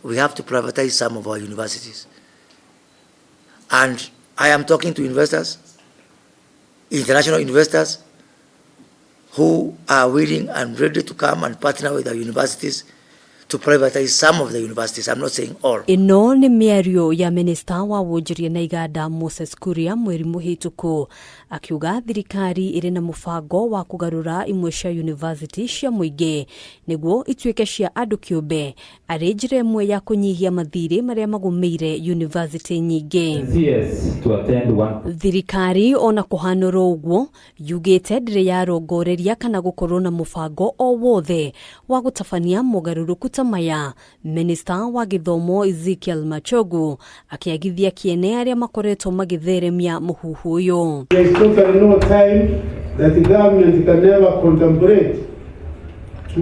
We have to privatize some of our universities. And I am talking to investors, international investors, who are willing and ready to come and partner with our universities to privatize some of the universities. I'm not saying all. Ĩno nĩ mĩario ya minista wa wonjoria na iganda Moses Kuria mweri mũhĩtũku, akiuga thirikari ĩrĩ na mũbango wa kũgarũra imwe cia university cia mũingĩ nĩguo ituĩke cia andũ kĩũmbe, arĩ njĩra ĩmwe ya kũnyihia mathirĩ marĩa magũmĩire university nyingĩ. CS to attend one. Thirikari ona kũhanũrwo ũguo yugĩte ndĩrĩ yarongoreria kana gũkorwo na mũbango o wothe wa gũtabania mogarũrũku ta maya. Minista wa gĩthomo Ezekiel Machogu akĩagithia kĩene arĩa makoretwo magĩtheremia mũhuhu ũyũ. There is totally no time that the government can never contemplate to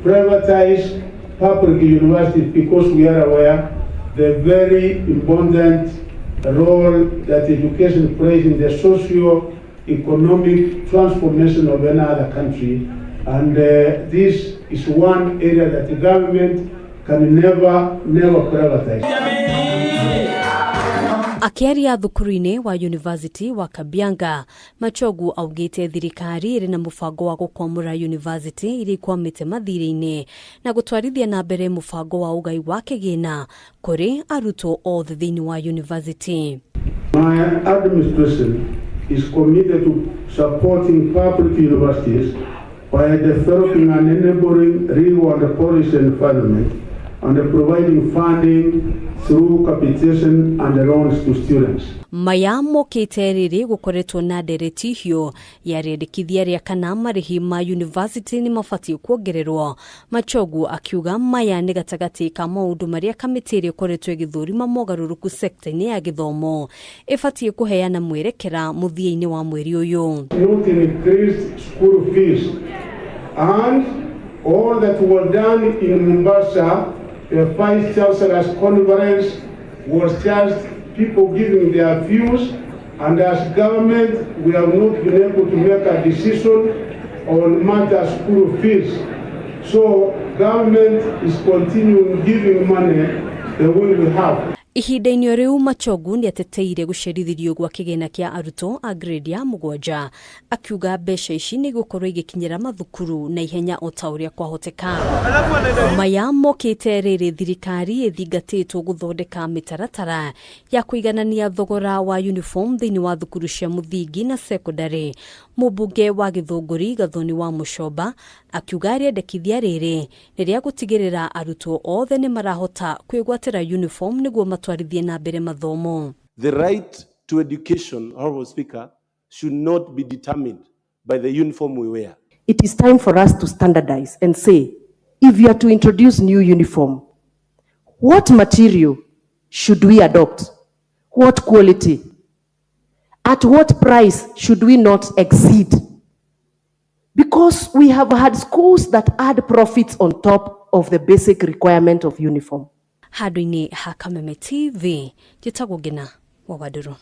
privatize public universities, because we are aware the very important role that education plays in the socio-economic transformation of any other country. And this is one area that the government can never, never privatize. Akĩaria thukuru-inĩ wa University wa Kabianga, Machogu augĩte thirikari ĩrĩ na mũbango wa gũkwamũra university iria ikwamĩte mathirĩ-inĩ na gũtwarithia na mbere mũbango wa ũgai wa kĩgĩna kũrĩ arutwo othe thĩinĩ wa university. My administration is committed to supporting public universities by developing an enabling legal and policy environment and providing funding through capitation and loans to students. Maya mokĩte rĩrĩ gũkoretwo na ndereti hiũ ya rĩendekithia rĩa kana marĩhi ma university nĩ mabatiĩ kuongererwo. Machogu akiuga maya nĩ gatagatĩ ka maũndũ marĩa kamĩtĩ ĩrĩa ĩkoretwo ĩgĩthũrima mogarũrũku sekta-inĩ ya gĩthomo ĩbatiĩ kũheana mwerekera mũthia-inĩ wa mweri ũyũ. Not increased school fees, and all that was done in Mombasa, the Vice Chancellor's Conference, was just people giving their views, and as government we have not been able to make a decision on matter school fees. So government is continuing giving money the way we have. Ihinda-inĩ o rĩu, Machogu nĩ ateteire gũcerithĩrio gwa kĩgĩna kĩa arutwo a grade ya 7, akiuga mbeca ici nĩ igũkorwo igĩkinyĩra mathukuru na ihenya o ta ũrĩa kwahoteka. Maya mokĩte rĩrĩ thirikari ĩthingatĩtwo gũthondeka mĩtaratara ya kũiganania thogora wa uniform thĩinĩ wa thukuru cia mũthingi na sekondari. Mũmbunge wa Gĩthũngũri Gathoni wa Mũcomba akiuga rĩendekithia rĩrĩ nĩ rĩa gũtigĩrĩra arutwo othe nĩ marahota kwĩgwatĩra uniform nĩguo matwarithie na mbere mathomo. The right to education, Honorable Speaker, should not be determined by the uniform we wear. It is time for us to standardize and say, if you are to introduce new uniform, what material should we adopt? What quality? At what price should we not exceed? Because we have had schools that add profits on top of the basic requirement of uniform. Handũ-inĩ ha Kameme TV, njĩtagwo Ngina wa Wandũrũ.